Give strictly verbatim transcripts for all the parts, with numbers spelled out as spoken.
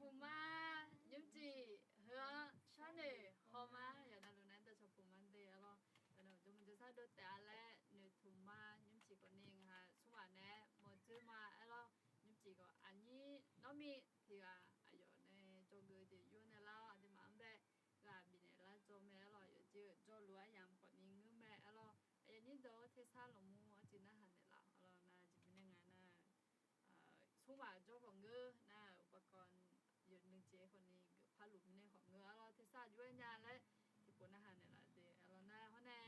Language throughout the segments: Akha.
Puqma nymrcif heu-anr sharnoeq haw ma. Yawqnan luf nar dawqcawq puqma de-a lawr. Yawqnan jawrmuiq jawrsar dov taef-a laer noeqtmq ma. Nymrcif khawfni ngaq-aq smrmaf naeq-aer mawrdzoer ma-aer lawr. Nymrcif khawf aqnyir nawr mir tiq ghaq aqyawf nae dzawgeuf jeq yur nae lar-awr aqduimaf-anr bae ghaq bifnaeq lar dzaw mae-aer lawr. Yawqjeq-eu dzawluf aryamq khawfni ngeur mae-aer lawr. Aqyawf nyir deuq-awr tersar lmqmr arciv narhaq naeqlaf-awq lawr. Nar jeq mirnae nga nar, smrmaf jawr khawf ngeur nar, uqpaqkawv yawqnui jeq khawfni geufpar luf mirnae khawf ngeur-a lawr. Tersar aqjox-aer nya laer tiqpov narhaq naeqlaf de-a lawr. Nar hawr nae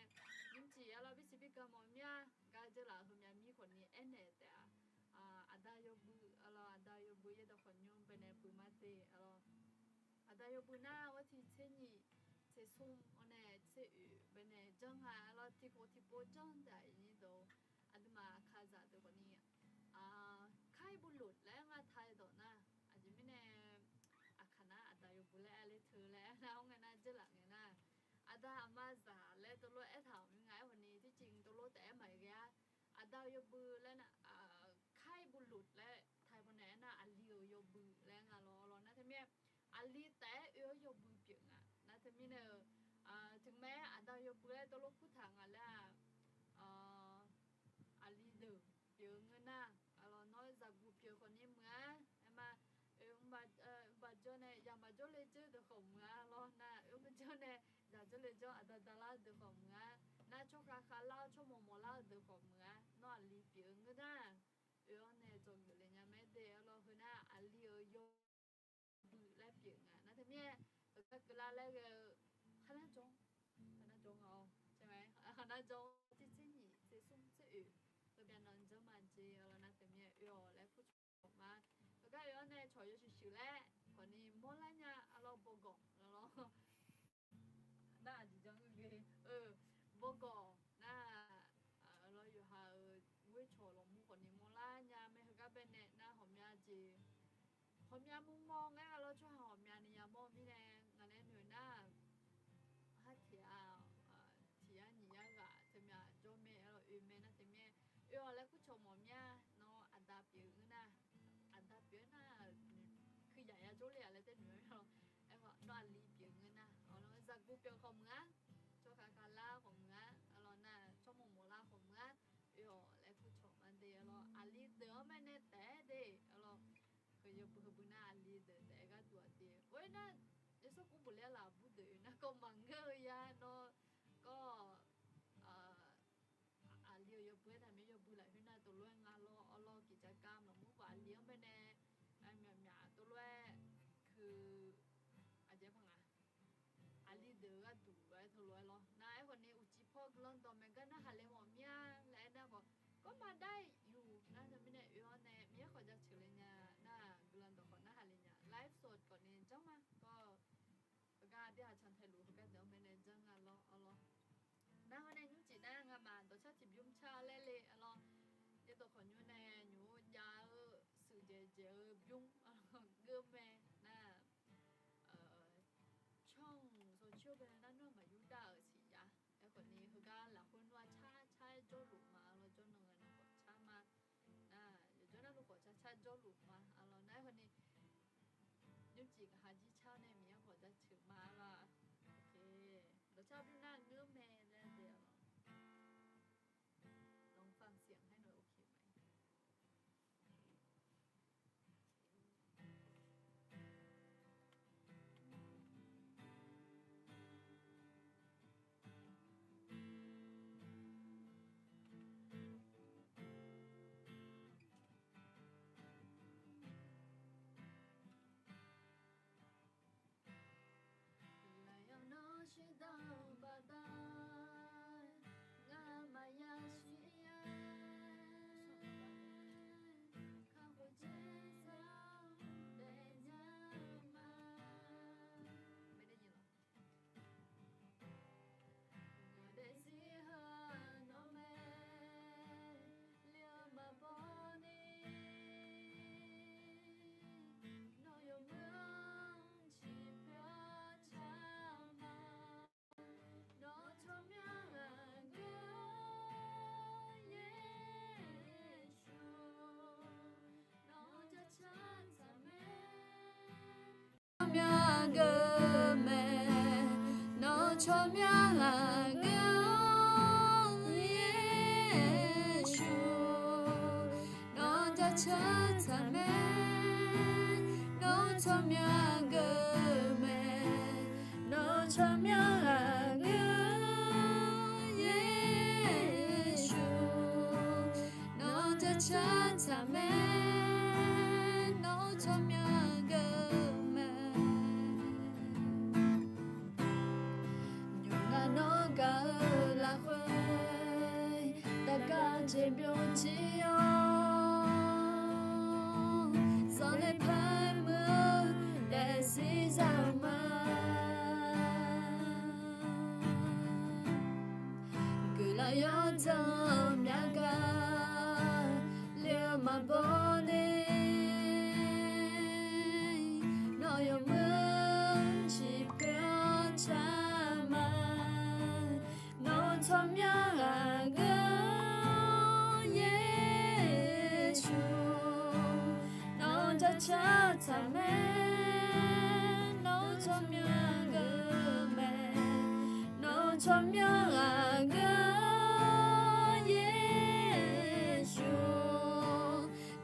nymrcif-a lawr, birsiq birganr mawf mir-a gar dzeurlaf-eu heumyav mir khawfni aernaeq taef-a. Aqda yawbui-a lawr, aqda yawbui yaerdawq khawf nymr baenae puiq ma de-a lawr. Aqda yawbui nar, ghawrtiq tser nyiq tser smr-awr nae tser oeq baenae janr nga-a lawr. Tiqkhof tiqpov janr taef-a. Aqduimaf aqkaqzaq deuq khawfni, kaibulof laer nga taq-eu dawq nar, aqjeq mirnae aqkaq nar aqda yawbui laer aer ler teu laer aernar, hawr ngae nar dzeurlaf ngae nar, aqda aqma zaq laer tov lof-aer aertaq-awq mir nga. Aerkhawfni tiqjeq tov lof taef-aer maqghae-a. Aqda yawbui laer nar, kaibulof laer taq-eu pawnae aernar, aqli-euq yawbui laer nga lawr. Lawr nar teumirnae aqli taef-aer oe-awr yawbui pyeuf nga. Nar teumirnae-eu, teumirnae aqda yawbui laer tov lof kurtaq nga laer-aq, aqli deuq pyeuf-eu ngeur nar, lawr nawr zaqguq pyeuf khawfni muiq-a. Aerma, oe, mrbaq jawr nae zaq maqjawr le dzeur deuq khawf muiq-a lawr. Nar oe maqjawr nae zaq jawr le jawr aqda dalar deuq khawf muiq-a. Nar tsawrkhav khavlar-awr tsawrmawq mawqlar-eu deuq khawf muiq-a. Nawr aqli pyeuf-eu ngeur nar, oe-awr nae dzawgeuf le nya mae de-a lawr. Heu nar aqli-euq yawbui laer pyeuf nga. Nar teumirnae heugar keuvlar laer ghae-eu kharnar jawr, kharnar jawr nga-awr, kharnar jawr tser tser nyiq tser smr tser oeq, heubyan nan janr ma jeq-a lawr. Nar teumirnae oe-awq laer kur cawq ma. Heugar oe-awr nae cawq yawshuif shuif laer khawfni mawrlar nya-a lawr. Bawgawq lawr. Nar aqjeq janr ghae, bawgawq nar, lawr yawqha-euq ghoer cawq lawqmur khawfni mawrlar nya mae. Heugar baenae nar ghawqmya jeq, ghawqmya murmawr ngaer-a lawr. Tsawrhaq ghawqmyani yamawr-eu mirnae ngaq nae noeq nar, hartiq-a, tiq yar nyiq yar ghaq teumya jawr mae-a lawr. Oe mae nar teumirnae oe-awq laer kur cawq mawf mir-a. Nawr aqda pyeuf ngeur nar, aqda pyeuf-aer nar, kuiqyaq ya jawrle-a laer tae noeq-a lawr. Aerkhawf nawr aqli pyeuf ngeur nar, lawr zaqguq pyeuf khawf muiq-a, tsawrkhav khavlar khawf muiq-a, lawr nar tsawrmawq mawqlar khawf muiq-a, oe-awq laer kur cawq ma de-a lawr. Aqli deuq-anr mae nae taef-aer de-a lawr. Heu yawbui heubui nar aqli deuq taef-aer gharduq-aq de. Or nar, yawsanr kur buqler laf bur deuq oe nar kawv maqngeur-eu ya nawr, kawv, aqli-euq yawbui-aer taqmir yawbui lafkhoer nar tov lof-aer nga lawr. Awrlawr kiqjav gar maqmur khawf aqli-anr baenae myaqmyaq tov lof-aer, aqjeq pa nga, aqli deuq gharduq lof-aer tov lof-aer lawr. Nar aerkhawfni uqcif paw guiqlanq dawq maeq gar narhaq le mawf mir-a laer aernar khawf, garma dar yuf nar teumirnae oe-awr nae Miqyaer khawf jaceuq le nya nar, guiqlanq dawq khawf narhaq le nya. Live sot khawfni janr ma. Kawv, heugar aqdui haq cantae luf heugar deuq-anr baenae janr nga lawr, a lawr. Nar hawr nae nymrcif nar ngamaf dawqcar tiqbymr car laer le, a lawr. Yaerdawq khawf nymr nae nymr jav-eu shuif dzaeq dzaeq-eu bymr, a lawr, geur mae nar, canq sawqcoer bae nar nmr maqyur dar-euq siq ya. Aerkhawfni heugar lafkhoer nmr-a car car-aer jawrluf ma, a lawr, jawrnan ngae nan khawf car ma. Nar yawqjawr nar luf khawf car car jawrluf ma, a lawr. Nar aerkhawfni nymrcif ngaq ha jir car nae Miqyaer khawf jaceuq ma, a lawr. Dawqcar bymr nar ngeur mae laer de, a lawr. ลองฟังเสียงให้หน่อย โอเคไหม? Laf yawqnan shir danq baqda, ngamaf yashir-aer kakhof dzer sar daef nya ma. Ngaq daefzir heu nawr mae, le-eu maqbaw ni, nawq yawmuiq-anr ciqpoeq-awr car ma. Tsawrmyanr aqgeu-anr Yeqsur, nawr jaceuq tsaq mae. Nawr tsawrmyanr aqgeu mae. Nawr tsawrmyanr aqgeu-anr Yeqsur, nawr jaceuq tsaq mae. Nawr tsawrmyanr aqgeu mae. Nymq-mr nawr gaq-eu lafkhoer, taqgaq jeq byovjir-awr, zanqler par muiq-eu daefzir zaq-eu ma. Guiqlanq yawdzanq myagaq le-eu maqbaw ni, nawr yawmuiq ciqpoer-anr car ma. Nawr tsawrmyanr aqgeu-anr Yeqsur, nawr jaceuq tsaq mae. Nawr tsawrmyanr aqgeu mae. Nawr tsawrmyanr aqgeu-anr Yeqsur,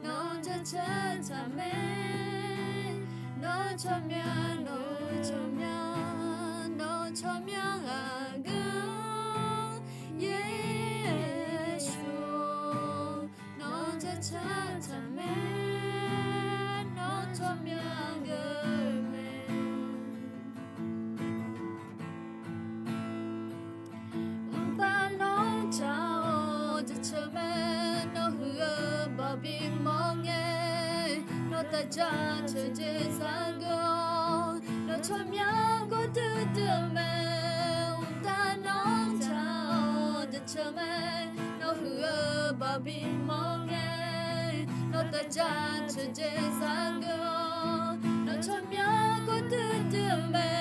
nawr jaceuq tsaq mae. Nawr tsawrmyanr, nawr tsawrmyanr, nawr tsawrmyanr aqgeu-anr Yeqsur, nawr jaceuq tsaq mae. Nawr tsawrmyanr aqgeu mae. Mqtav nawr jaq-awr jaceuq mae. Nawr huiq-eu bawq bimawr ngae, nawr taq jaceuq jeq zaqgeu-awr, nawr tsawrmyanr gawr duidui-eu mae. Mqtav nawr jaq-awr jaceuq mae. Nawr huiq-eu bawq bimawr ngae, nawr taq jaceuq jeq zaqgeu-awr, nawr tsawrmyanr gawr duidui-eu mae.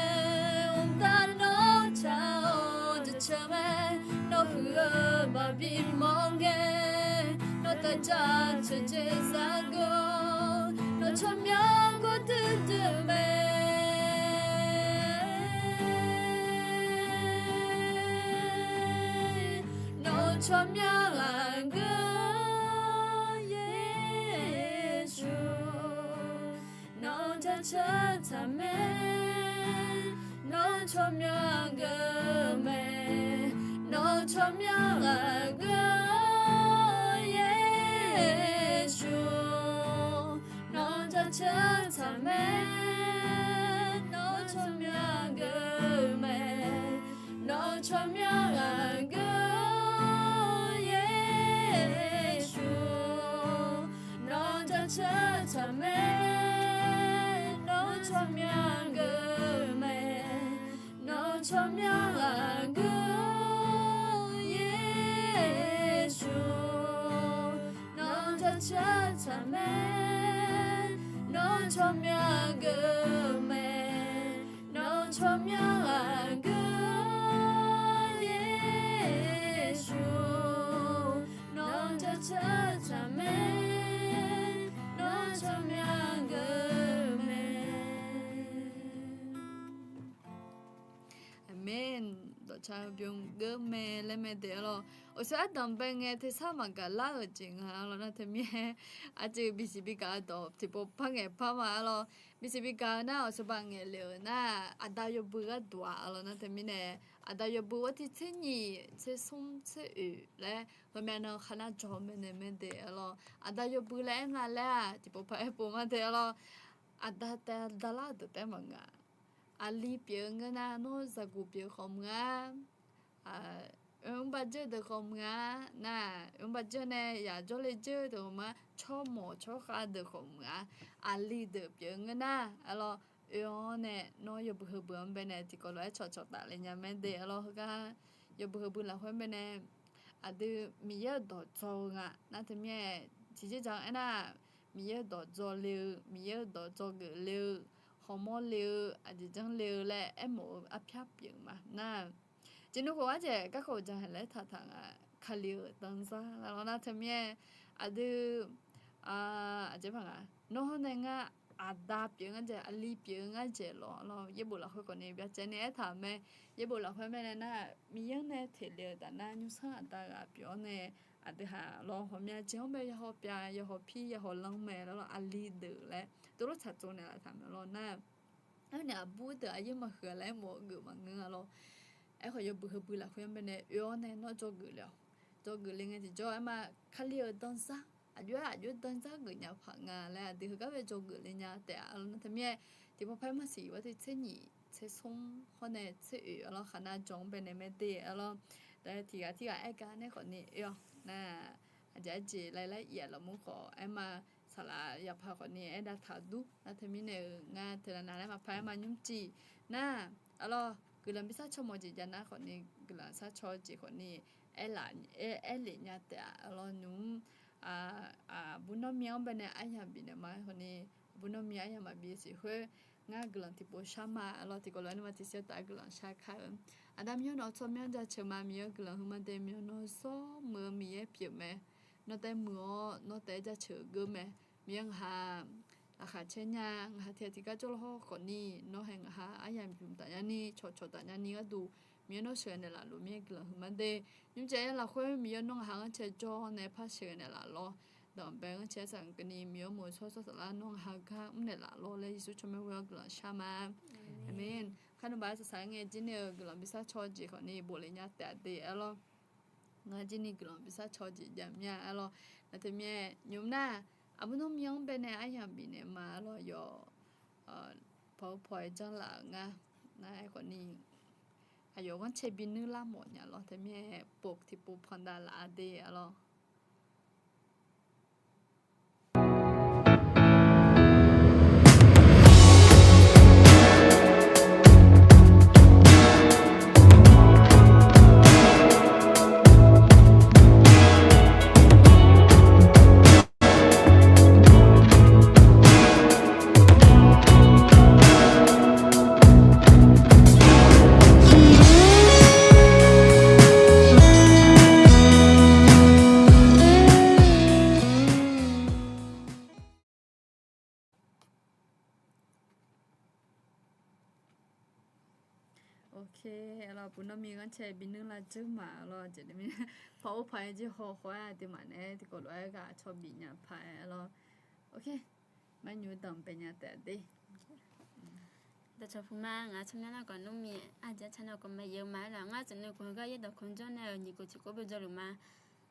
Mqtav nawr jaq-awr jaceuq mae. Nawr huiq-eu bawq bimawr ngae, nawr taq jaceuq jeq zaqgeu-awr, nawr tsawrmyanr gawr duidui-eu mae. Nawr tsawrmyanr aqgeu-anr Yeqsur, nawr jaceuq tsaq mae. Nawr tsawrmyanr aqgeu mae. Nawr tsawrmyanr aqgeu-anr Yeqsur, nawr jaceuq tsaq mae. Nawr tsawrmyanr aqgeu mae. Nawr tsawrmyanr aqgeu-anr Yeqsur, nawr jaceuq tsaq mae. Nawr tsawrmyanr aqgeu mae. Nawr tsawrmyanr aqgeu-anr Yeqsur, nawr jaceuq tsaq mae. Nawr tsawrmyanr aqgeu mae. Nawr tsawrmyanr aqgeu-anr Yeqsur, nawr jaceuq tsaq mae. Nawr tsawrmyanr aqgeu mae. Aqmeq. Dawqtsa bymr geur mae laer mae de-a lawr. Awqshoe ardanq bae ngae tersar maqgaq lar-euq jeq nga-a lawr nar teumirnae, aqjeq bisiq bigaq-eu dawq tiqpov par ngaeq par ma-a lawr. Bisiq bigaq-eu nar, awqshoe baq ngaeq lef-euq nar, aqda yawbui gharduq-aq-a lawr nar teumirnae, aqda yawbui gharduq tser nyiq tser smr tser oeq laer heumyav nan kharnar jawr-eu mae nae mae de-a lawr. Aqda yawbui laer aer nga laer-aq tiqpov par aer pov ma de-a lawr. Aqda taev dalar-eu deuq taef maqngeur-a. Aqli pyeuf-eu ngeur nar, nawr zaqguq pyeuf khawf muiq-a, oermr bar dzeur deuq khawf muiq-a, nar oermr bar dzeur nae yaq jawrle dzeur deuq khawf muiq-a, tsawrmawq tsawrkhav deuq khawf muiq-a, aqli deuq pyeuf-eu ngeur nar-a lawr, oe-awr nae nawr yawbui heubui-anr bae nae tiqkawv lof-aer cawqcawq taf le nya mae de-a lawr. Heugar yawbui heubui lafkhoer bae nae aqdui Miqyaer-euq dawq dzaw-eu nga nar teumirnae, tiqjeq dzaq-anr aernar, Miqyaer-euq dawq dzaw le-eu, Miqyaer-euq dawq dzaw geuf le-eu, hawmawr le-eu, aqjeq janr le-eu laer aermawf-eu arpyar pyeuf ma nar, jeqnmr khof-aer jeq garkawv uqdzan haeq laer taqtaq nga. Kali-euq danzar lawr nar teumirnae, aqdui, aqjeq paq nga, nawr hawr nae ngar aqda pyeuf-eu ngar dzaeq, aqli pyeuf-eu ngar dzaeq lawq. Arlawr, yaerbof lafkhoer khawfni byacaevni aertaq-euq mae. Yaerbof lafkhoer mae nae nar, Miqyaer-anr nae teqle-euq taf nar, nymrsanr aqda ghaq pyeuf-awr nae, aqdui haq lawr ghawqmya jeq-anr bae yahaw pyav, yahaw pir, yahaw lanr mae lawr, aqli deuq laer teulof tsaqtsov naeqlaf taq mae lawr nar. Aernaeq aqbur deuq aqyaer maqhuiq-a laer aermawf-eu geuf maqngeur-a lawr. Aerkhawf yawbui heubui lafkhoer-anr bae nae oe-awr nae nawr dzawgeuf le-awq. Dzawgeuf le ngae tiqjawr aerma, Kali-euq danzar, aqjox-aer aqjox danzar geufnya paq nga laer aqdui heugar bae dzawgeuf le nya taef-a lawr nar. Teumirnae tiqpawf paer maqsiq-awr teu tser nyiq tser smr hawr nae tser oeq-a lawr, khaqnav jawq-anr bae nae mae de-a lawr. Daef tiq ghaq tirghaq aer gar nae khawfni oe-awq nar, aqjeq aqjeq laer laer iq-a lafmur khawf aerma, saqlaq yapaq khawfni aer dav taq dur nar. Teumirnae-euq ngar teunav nav laer maqpar aerma nymrcif nar, arlawr guiqlanq bi sar caw mawf jeq jav nar khawfni, guiqlanq sar caw jeq khawfni aer laf, aer lef nya taef-a. Arlawr nymq-mr aqbur nawr mir-anr bae nae aryamq bifnaeq ma khawfni, aqbur nawr mir aryamq maqbi siq khoer, ngar guiqlanq tiqpov shar ma. Arlawr tiqkawv lof-aer nuima tiqsiq taf guiqlanq shar kar-eu. Aqda Miqyaer nawq-eu tsawrmyanr jaceuq ma. Miqyaer-eu guiqlanq heu ma de, Miqyaer nawr-eu zawr meuq-eu Miqyaer pyeuf mae. Nawr taef muiq-awr nawr taef-aer jaceuq-eu geur mae. Miqyaer ngaq ha laqkhaq caer nya, ngaq ha tiq ghaq tiq gar jawrlawr hawr khawfni, nawr hae ngaq ha aryamq bymq taf nyani, cawqcawq taf nyani gharduq, Miqyaer nawr sheuqghae naeqlaf luf mir-aer guiqlanq huiqma de. Nymrcae-aer lafkhoer Miqyaer nawr ngaq ha ghanrcae jawr nae par sheuqghae naeqlaf lawr. Dawq bae ghanrcae-aer saqnq keuvni Miqyaer mawq-eu tsawrtsawr saflar nawr ngaq ha gar mr naeqlaf lawr laer Yeqsur tsawrmyanr ghoe-awr guiqlanq shar ma. Aqmeq. Kharnuq baq-aer saqsaq-aer ngae jir ni-eu guiqlanq bi sar caw jeq khawfni bof lef nya taef-a de-a lawr. Ngar jir ni guiqlanq bi sar caw jeq jav mya-a lawr. Nar teumirnae nymq nar, aqbur nawr mir-anr bae nae aryamq bifnaeq ma. Arlawr yawq, pawqpawq-aer janrlaf-euq ngar nar-aer khawfni, aqyawf ghanrcae bi nuir lar mawf nya lawr. Teumirnae pov tiqpov pandav laf-a de-a lawr. Arlawr, puq nawr mir ghanrcae bi nuir lar dzeur ma. Arlawr, jeq mirnae paq or paq-aer jir haw khawf-aer aqduimaf naeq-aer tiqkawv lof-aer ghaq caw bif nya paq-aer. Arlawr, ok, mar nymr danqbae nya taef-a de. Dawqcawq puq ma, ngaq-euq tsawrmyanr nar khawf nmr mir-aer aqjeq aqcaq nar khawf maqyaeq ma-aer lawq. Ngar tseqnui khawf gar yaerdawq kawq jawr nae-euq nyiq khof tiq khof bae jawrluf ma.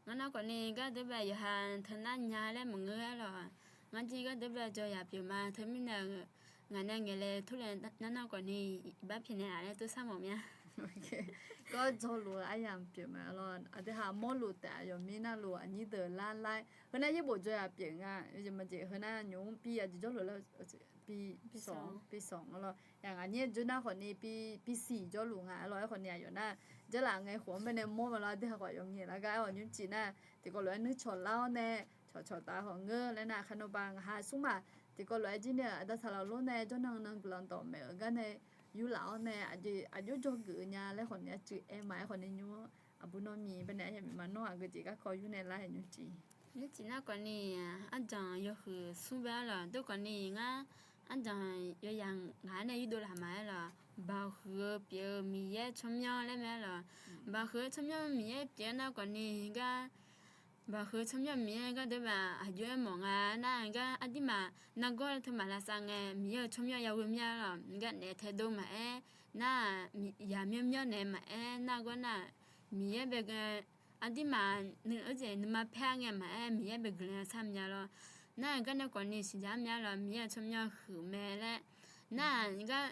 Ngar nar khawfni gardeuq bae yawqha teunar nya laer maqngeur-aer lawq. Ngar jir gardeuq bae jawr yaq pyeuf ma. Teumirnae ngaq nae ngaeqle turle nar nar khawfni iqbax pyaeqnaeq-a laer tov sar mawf mya. Gawr jawrluf-eu aryamq pyeuf ma. Arlawr, aqdui haq mawrluf taef-a, aqyawf mir navluf aqnyir deuq lar lar-aer heunar yaerbof jawr yaq pyeuf nga. Yawjeq maqjeq heunar nymq-mr pi aqjeq jawrluf laer, pi, pi sawq, pi sawq. Arlawr, yaq ngaq nyir jawr nar khawfni pi, pi siq jawrluf nga. Arlawr, aerkhawfni aqyawf nar jawrlaf ngae khof-anr bae nae mawr ma lawr. Aqdui haq khawf aqyawf ngaeq lar gar aer-awq nymrcif nar, tiqkawv lof-aer nuir cawq lar-awr nae cawqcawq taf khawf ngeur laer nar, aqkar nawba ngaq ha smr ma. Tiqkawv lof-aer jir nae aqda saqlaq lor nae jawrnan nan guiqlanq dawqmaeq-eu gar nae yurlaf-awr nae aqjeq aqjox jawrgeuf-eu nya laer khawfni aqcuiv aer ma. Aerkhawfni nymr-anr aqbur nawr mir bae nae aryamq bif ma. Nawr aqgeu jeq garkawv yur nae lar-aer nymrcif. Nymrcif nar khawfni, ardanq yawhuiq smr bae-aer lawq. Dov khawfni ngar ardanq yawyaq ngaq-anr nae yurdov laf ma-aer lawq. Baqhuiq-eu pyeuf-eu Miqyaer tsawrmyanr laer mae-aer lawq. Baqhuiq-eu tsawrmyanr Miqyaer pyeuf-aer nar khawfni gar, baqhuiq-eu tsawrmyanr Miqyaer gardeuq bae aqjox-aer mawf nga nar gar aqdirmaf nargawr teumaf lavsav ngae Miqyaer-euq tsawrmyanr yaghoe mya-aer lawq. Gar naef taedov maqaer nar, yaq myanrmyanr naeq maqaer nar gawr nar, Miqyaer bae ghae aqdirmaf, aer jeq nuima paer-a ngae maqaer Miqyaer bae guiqlanq sar mya lawr. Nar-aq gar nae khawfni siqnya mya lawq, Miqyaer-euq tsawrmyanr huiq mae laer. Nar-aq gar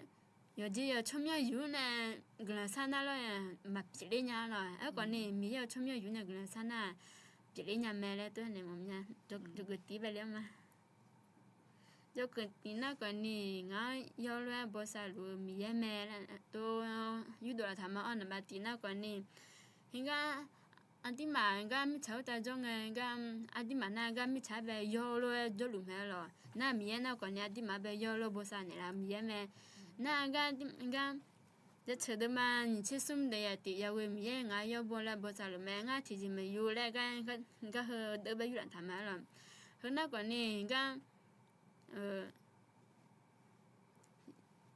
yawqjeq yawq tsawrmyanr yur nae guiqlanq sar nar lawr-aq maqpyeufler nya lawq. Aerkhawfni Miqyaer-euq tsawrmyanr yur nae guiqlanq sar nar pyeufler nya mae laer tov naeq mawf mya. Jawrgeuf tiv bae le-anr ma. Jawrgeuf tiv nar khawfni ngar yawlof-aer bosav luf-eu Miqyaer mae laer tov yurdov laf taq ma. Arnaq bav tiv nar khawfni, heugar aqdirmaf gar mirtsaq khoertav jawr ngae gar, aqdirmaf nar gar mirtsaq-aer bae yawlof-aer jawrluf mae lawq. Nar Miqyaer nar khawfni aqdirmaf bae yawlof bosav naeqlaf Miqyaer mae. Nar gar, gar jaceuq deuvma nyiq tser smr deuq yaf tif yaghoe Miqyaer ngaq-aer yawr bo laer bosav luf mae. Ngar tiqjeq maqyur laer gar, gar heu deuv bae yurlaf taq ma lawq. Heu nar khawfni gar,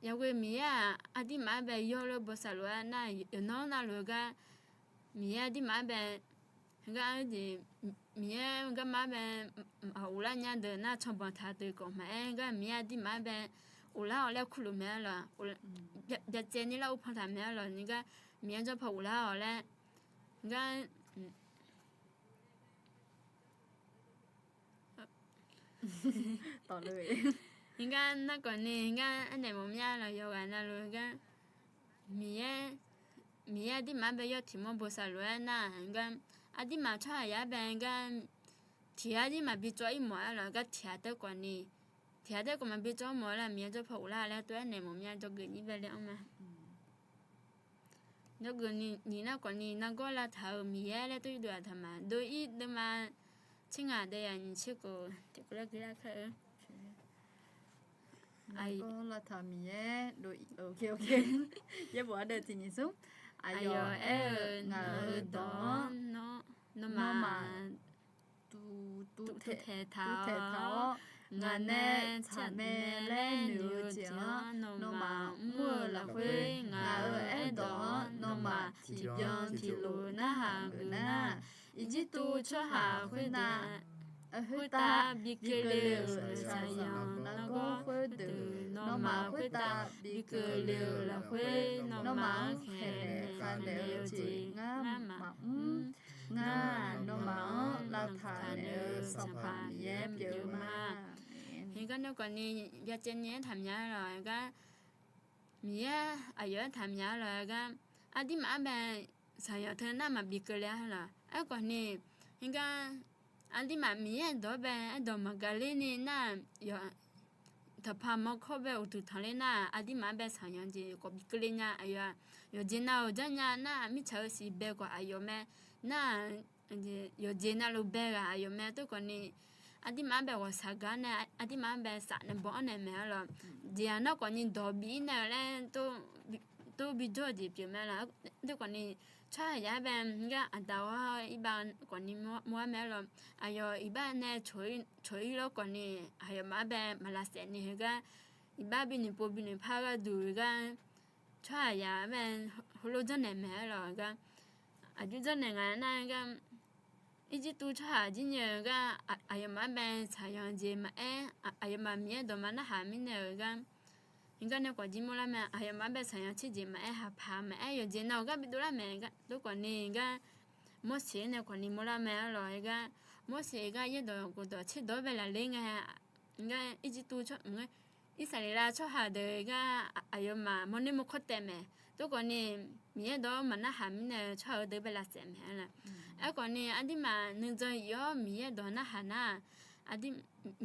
yaghoe Miqyaer-aq, aqdirmaf-anr bae yawlof bosav lof-aer nar, yawqnan navluf-eu gar, Miqyaer aqdirmaf-anr bae, gar jeq, Miqyaer garma-anr bae ghoflar nya deuq nar, canbanq taq deuq khawf maqaer, gar Miqyaer aqdirmaf-anr bae ghoflar-awq laer kurluf mae-a lawq. Byacaevni lar uvpan taq mae-a lawq. Ni gar Miqyaer jawrpaw ghoflar-awq laer, gar Ngar narkhawfni ngar aernaeq mawf mya lawq, yawqghaq navluf-eu gar, Miqyaer, Miqyaer aqdirmaf-anr bae yawr tiq mawr bosav lof-aer nar, gar aqdirmaf tsawrhaqzaq-anr bae gar tiq aqdirmaf maqbi cawv-ir mawf-a lawq. Gar tiq ghaq tae khawfni, tiq ghaq tae khawf maqbi cawv-ir mawf-a lawq. Miqyaer jawrpaw ghoflar laer tov aernaeq mawf mya, jawrgeuf nyir bae le-anr ma. Jawrgeuf nyiq nar khawfni nargawr lavtaq-euq Miqyaer laer tov yurdov-aq taqma. Dov-ir deuvma tser ngaq daef yaq nyiq tser khof tiqkawv laer gui lar kar-eu. Nargawr lavtaq Miqyaer, yaerbof ardeuv tiq nyiq smr. Aqyawf aer-eu, ngaq-euq dawq-anr nawmaf tuvtaeq taq-awr, ngaq nae tsaqmae laer noeq-eu jeq-anr nawmaf mr-eu lafkhoer, ngaq-euq aerdawq-anr nawmaf tiqbyan tiqlof narhaq geuf nar, Irjirtuv tsawrhaq khoertav, khoertav bi keuvle-euq saqyaq nargawr khoerdeuq, nawmaf khoertav bi keuvle-euq lafkhoer, nawmaf-anr khaeqnaeq khavnaeq-eu jeq ngar maqmr. Ngar nawmaf-anr lavtaq naeq-eu Sanqpaq Miqyaer pyeuf-eu ma. Heugar nae khawfni byacaevni aertaq mya-a lawq. Heugar Miqyaer aqyawf aertaq mya-a lawq. Heugar aqdirmaf-anr bae saqyanq teu nar maqbi keuvle-a lawq. Aerkhawfni, heugar aqdirmaf Miqyaer dawq-anr bae aerdawq maqgaq ler ni nar, taqpaq mawrkawr bae uqduq tanqler nar, aqdirmaf-anr bae saqyanq jeq khawf bi keuvle nya. Aqyawf-aq, yawqjeq nav-euq janrnya nar, mirtsaq-euq siqbae khawf aqyawf mae nar, yawqjeq navluf bae ghaq aqyawf mae. Tov khawfni, aqdirmaf-anr bae ghawqshaq gar nae aqdirmaf-anr bae safnaeq baw-anr naeq maeq-a lawq. Jeq-aq nar khawfni dawq bif-ir nae-eu laer tov bijawr-eu jeq pyeuf mae lawq. Tov khawfni, tsawrhaqzaq-anr bae heugar aqda ghawr-awr irbav khawfni mawr-ar mae-a lawq. Aqyawf iqbax nae coq-ir lawr khawfni, aqyawfmaf-anr bae maq lavsaef ni heugar, iqbax binoeq pov binoeq par gharduq heugar, tsawrhaqzaq-anr bae heulof janrnaeq maeq-a lawq. Heugar aqjox janrnaeq nga nar, heugar Irjirtuv tsawrhaq jir nyae-eu gar, aqyawfmaf-anr bae saqyanq jeq maqaer, aqyawfmaf Miqyaer dawq maqnarhaq mirnae-euq gar, heugar nae khawf jir mawrlar mae. Aqyawfmaf-anr bae saqyanq tser jeq maqaer, haqpaq maqaer, yawqjeq nav-euq gar bidov lar mae. Tov khawfni gar, Morseq nae khawfni mawrlar mae-a lawq. Heugar Morseq gar yaerdawq khofdawq tserdawq-anr bae lafler ngae, heugar Irjirtuv tsawr, Irsaqleqlav tsawrhaq deuq gar aqyawfmaf mawrner mawrkawr taev mae. Tov khawfni, Miqyaer dawq-anr maqnarhaq mirnae tsawrhaq-eu deuq bae lavsaef mae-a lawq. Aerkhawfni, aqdirmaf nuijan ir-awr Miqyaer dawq narhaq nar,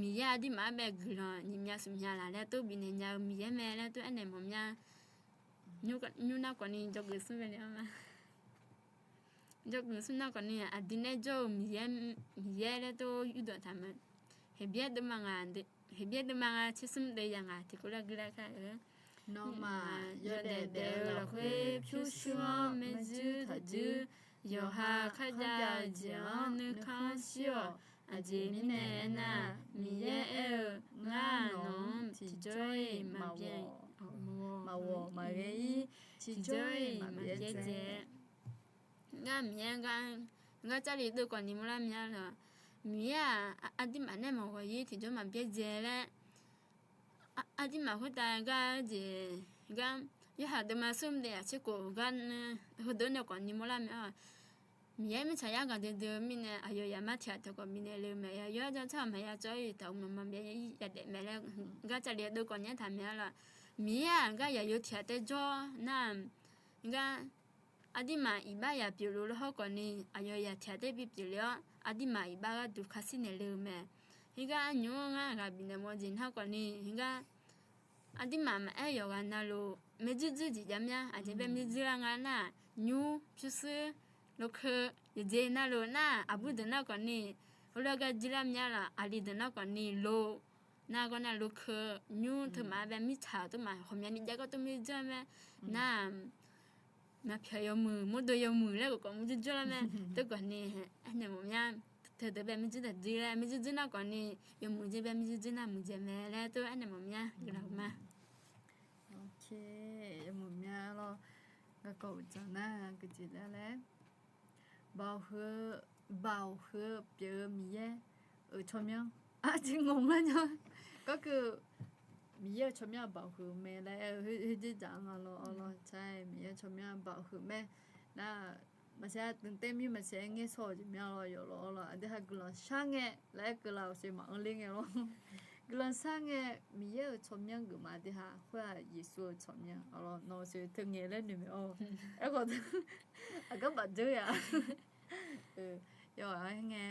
Miqyaer aqdirmaf-anr bae guiqlanq nyiq mya smq mya laq laer tov bifnaeq nya-eu Miqyaer mae laer tov aernaeq mawf mya. Nymr nar khawfni jawrgeuf smr bae le-anr ma. Jawrgeuf smr nar khawfni, aqdui nae jawr-eu Miqyaer, Miqyaer laer tov yurdov taq mae. Heqbyaer deuvma nga, Heqbyaer deuvma nga tser smr deuv yaq ngaq tiqkawv laer gui lar kar-eu. Nawmaf yawdaef daef-eu lafkhoer pyurshuir-anr maerjuir taqjuir, yawqha kharjav-eu jeq-anr nuikhanr shir-awq. Aqjeq mirnae aernar, Miqyaer aer-eu, ngar nawq-anr tiqjawr-iq maqghawq maqghae-ir, tiqjawr-iq maqbyaerdzae. Ngar Miqyaer gar, ngar Jarlif deuv khawfni mawrlar mya lawq. Miqyaer-aq, aqdirmaf nae maqghawq-ir tiqjawr maqbyaerdzae laer, aqdirmaf khoertav gar jeq gar, Yorhaq deuvma smr deuv yaq tser khof gar, heudeuq nae khawfni mawrlar mya-awq. Miqyaer mirtsaq yar gaqdui dui-eu mirnae aqyawf yaqmar tiq ghaq taef khawf bifnaeq le-eu mae. Yawqha-aer jan tsawrhaq maqya cawv-ir taq-euq maqma byav-ir yadaef mae laer, gar Jarlif deuv khawfni aertaq mya lawq. Miqyaer-aq gar yaqyo tiq ghaq taef jawr nar, gar aqdirmaf iqbax yaq pyeufluf lawr hawr khawfni, aqyawf yaq tiq ghaq taef bipyeuf le-awr, aqdirmaf iqbax gharduq kashir naeq le-eu mae. Heugar nymr-anr ngar ghaq bifnaeq mawf jeq nar khawfni, heugar aqdirmaf maqaer yawqghaq navluf maerjuir juir jeq jav mya. Aqjeq bae maerjuir lar nga nar, nymr, pyurshuir, lokeu, yawqjeq navluf nar, aqbur deuq nar khawfni, heulof-aer gar juir lar mya lawq. Aqli deuq nar khawfni lo, nar gawr nar lokeu, nymr teumaf-a bae mirtsaq teumaf ghawqmyani jav gar tov maerjuir-a mae. Nar maqpyawq yawmuiq, mawrdo yawmuiq laer khawf khawf maerjuir juir lar mae. Tov khawfni, aernaeq mawf mya, teudeuq bae maerjuir taq juir laer maerjuir juir nar khawfni, yawmuiq jeq bae maerjuir juir nar muiqdzaeq mae laer tov aernaeq mawf mya. Guiqlanq ma. Oke, yawmuiq mya lawr, garkawv uqdzan nar gaqjeq laer laer, baoq heu, baoq heu pyeuf-eu Miqyaer-euq tsawrmyanr arjir ngawq ngar nya. Garkeuv Miqyaer-euq tsawrmyanr-aq baoq heu mae laer, heu, heu jir dzaq-anr nga lawr, awr lawr, tsar-aer Miqyaer-euq tsawrmyanr baoq heu mae. Nar, maqsiq-a dmqtaev mir maqsiq-aer ngaer shawr-euq jeq myanr lawr, yawf lawr, awr lawr, aqdui ha guiqlanq shar ngae laer keuv lar-awq, sher maqanr ler ngae lawr. Guiqlanq shar ngae, Miqyaer-euq tsawrmyanr geuf ma, aqdui ha khoer-aq Yeqsur-euq tsawrmyanr, awr lawr, nawq-eu teu ngae laer noeq mae-awr. Aerkhawf, aqgar bafdzeur ya. Yawf-a aer ngae,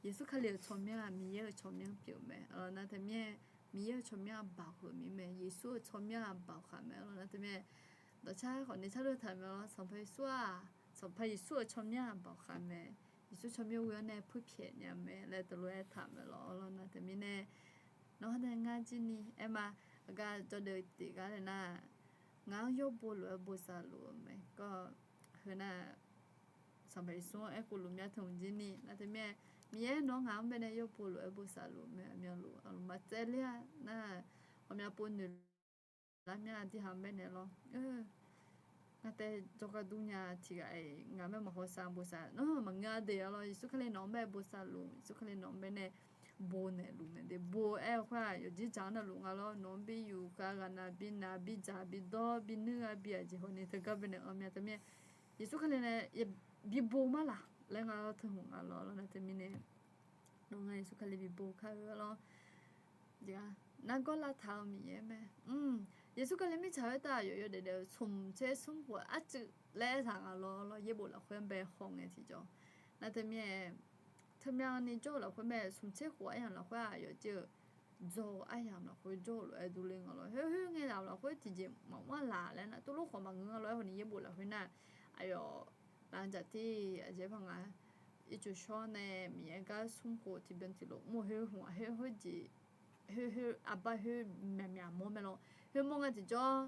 Yeqsur Kali-euq tsawrmyanr-aq Miqyaer-euq tsawrmyanr pyeuf mae, awr lawr, nar teumirnae, Miqyaer-euq tsawrmyanr-aq baoq heu mir mae, Yeqsur-euq tsawrmyanr-aq baoq khaq mae, awr lawr, nar teumirnae, dawqcar khawf ni sar lor taq mae lawr, Sanqpaq Yeqsur-aq, Sanqpaq Yeqsur-euq tsawrmyanr-aq baoq khaq mae, Yeqsur tsawrmyanr ghoe-awr nae puirpyaeq nya mae laer teulof-aer taq mae lawr, awr lawr, nar teumirnae, nawr-anr nae ngar jir ni aer ma, aqgar jawrdeuf tiq gar nae nar, ngaq-anr yawr bo lof-aer bosav luf-eu mae, kawr, heu nar, Sanqpaq Yeqsur-anr aerkhof luf mya teu hmq jir ni, nar teumirnae, Miqyaer nawr ngaq-anr baenae yawr bo lof-aer bosav luf mae, aqmyanluf, aqlmqmaq tsaevler-a nar, ghawqmya pov noeq lar mya, aqdui ha-anr baenae lawr. Ngar tae jawrgar dur nya tiq ghaq-iq ngaq mae maqhaw sav bosav nar maqngeur-a de, awr lawr, Yeqsur Kali nawq-anr bae bosav luf, Yeqsur Kali nawq-anr baenae bo naeq luf mae de, bo aer-eu khoer-aq yawqjir dzaq-anr navluf nga lawr, nawq-anr bi yuf khav ghaq nav bi nav bi dzaq bi dawr bi nuir-a bi aqjeq hawni teugar baenae anr mya teumirnae, Yeqsur Kali nae bi bo mar laq laer nga lawr, teu hmq nga lawr, awr lawr, nar teumirnae, nawr ngar Yeqsur Kali bi bo kar-eu, awr lawr. Nargawr lavtaq-eu Miqyaer mae. Yeqsur Kali mirtsaq khoertav aqyawf yawdaef daef-eu smq tser smr khof arcuiv laer aertaq nga lawr, awr lawr, yaerbof lafkhoer bae haw ngae tiqjawr. Nar teumirnae, teumyanni jawr-eu lafkhoer mae, smq tser khof aryamq lafkhoer-aq aqyawf jir-eu dzaw-eu aryamq lafkhoer jawr-eu lof-aer durler nga lawr. Khoer khoer ngae yamq lafkhoer tiqjeq maqmr laq laer nar, tuvlof khawf maqngeur nga lawr, aerkhawf ni yaerbof lafkhoer nar, aqyawf lafjaq tir aqjeq par nga, ircuf shawr nae Miqyaer gar smr khof tiqbyan tiqlof mr-eu khoer hmq-aq khoer khoer jeq, khoer khoer arbar khoer myaqmyaq mawr mae lawr. Khoer mawr nga tiqjawr,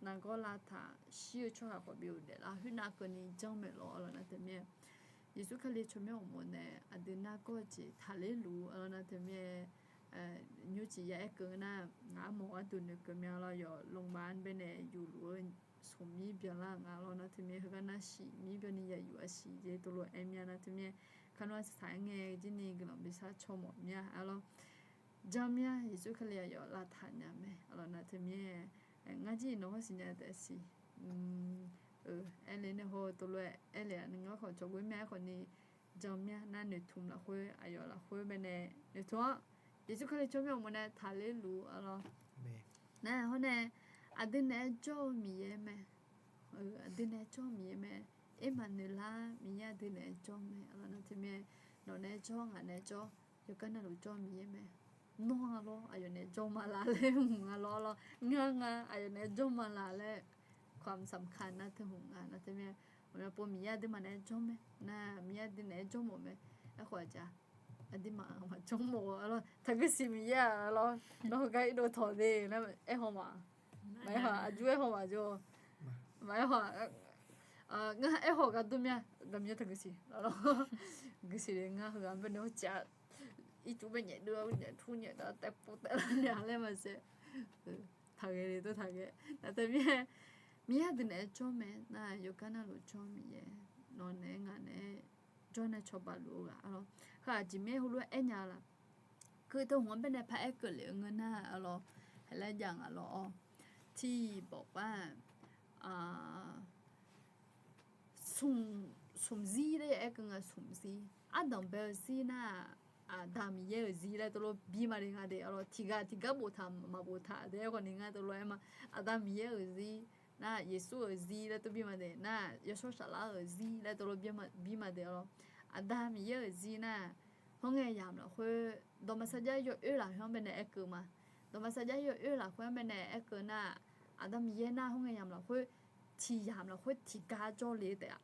nargawr lavtaq shir-eu tsawrhaq khawf bi ghofdaef lar khoernav keuvni janr mae lawr, awr lawr, nar teumirnae, Yeqsur Kali tsawrmyanr uqmov nae aqdui nargawr-eu jeq taqler luf-ur, awr lawr, nar teumirnae, nymrciq ya aer keuv nar, ngaq armawf gharduq noeqkeuv mya lawr, yawf lmqma-anr baenae yufluf-eu smq mir byanlar nga lawr, nar teumirnae, heugar nar siq mir byanni ya yuf-a siq jeq teulof aer mya, nar teumirnae, kar nawr saq-aer ngae jir ni guiqlanq bishar caw mawf mya, awr lawr. Janr mya, Yeqsur Kali aqyawf lavtaq nya mae, awr lawr, nar teumirnae, ngar jir nawq hawr siqnya taef siq. Aerle nae haw-eu teulof-aer aerle-aq, ngar khawf cawqgor mya, aerkhawf ni, janr mya nar noeqtmq lafkhoer aqyawf lafkhoer baenae noeqtmq-awr, Yeqsur Kali tsawrmyanr uqmov nae taqler luf-ur, awr lawr. Nar hawr nae, aqdui naeq-aer jawr-eu Miqyaer mae. Aqdui naeq-aer jawr-eu Miqyaer mae. Ermaqnoeq lar Miqyaer aqdui naeq-aer jawr mae, awr lawr, nar teumirnae, nawq naeq-aer jawr, ngaq naeq-aer jawr, yawkar navluf jawr-eu Miqyaer mae. Nawr nga lawr, aqyawf naeq-aer jawr ma laf laer hmq nga lawr, awr lawr, ngar nga aqyawf naeq-aer jawr ma laf laer, ความสำคัญ nar teu hmq nga, nar teumirnae, ghawqmya pov Miqyaer aqduimaf naeq-aer jawr mae, nar Miqyaer aqdui naeq-aer jawr mawf mae, aerkhawf aqjeq aqduimaf maqjawr mawf-eu, awr lawr, taqguisiq Miqyaer-aq, awr lawr, nawr heugar irdov tawq de laer aer haw ma. Maqaer haw, aqjox aer haw maqjawr. Maqaer haw, ngar aer haw gar dur mya, garmya taqguisiq, awr lawr, guisiq le ngar heughaq baenae hawcav, ircuf bae nyaef dov-a, nyaef tur nyaef dav taev pov taev lar nya laer maqsiq. Taqghae le dur taqghae. Nar teumirnae, Miqyaer aqdui naeq-aer jawr mae, nar yawkar navluf jawr Miqyaer, nawq naeq-aer ngaq naeq-aer jawr nae cawba luf-eu ghaq, awr lawr. Heu aqjeq mirnae heulof-aer aer nya laf. Keuv teu hmq-anr baenae paraer keuvlef-eu ngeur nar, awr lawr, haqlaer jav nga lawr-awr. Tiq bawf par-aq, smq, smq zir laer ya aer keuv nga, smq zir. Ardanq bae-eu zir nar-aq, Aqda Miqyaer-euq zir laer teulof bir ma de nga de, awr lawr, tiqghaq tiqgar boftaq maqboftaq de, aerkhawf ni ngar teulof aer ma. Aqda Miqyaer-euq zir nar, Yeqsur-euq zir laer teulof bir ma de, nar, yawshawr saflar-euq zir laer teulof bir ma de, awr lawr. Aqda Miqyaer-euq zir nar, hawr ngae yamq lafkhoer, dawqma sarjax yawoer lafkhoer-anr baenae aer keuv ma. Dawqma sarjax yawoer lafkhoer-anr baenae aer keuv nar, Aqda Miqyaer nar hawr ngae yamq lafkhoer, tiq yamq lafkhoer tiqgar jawrle taef-a.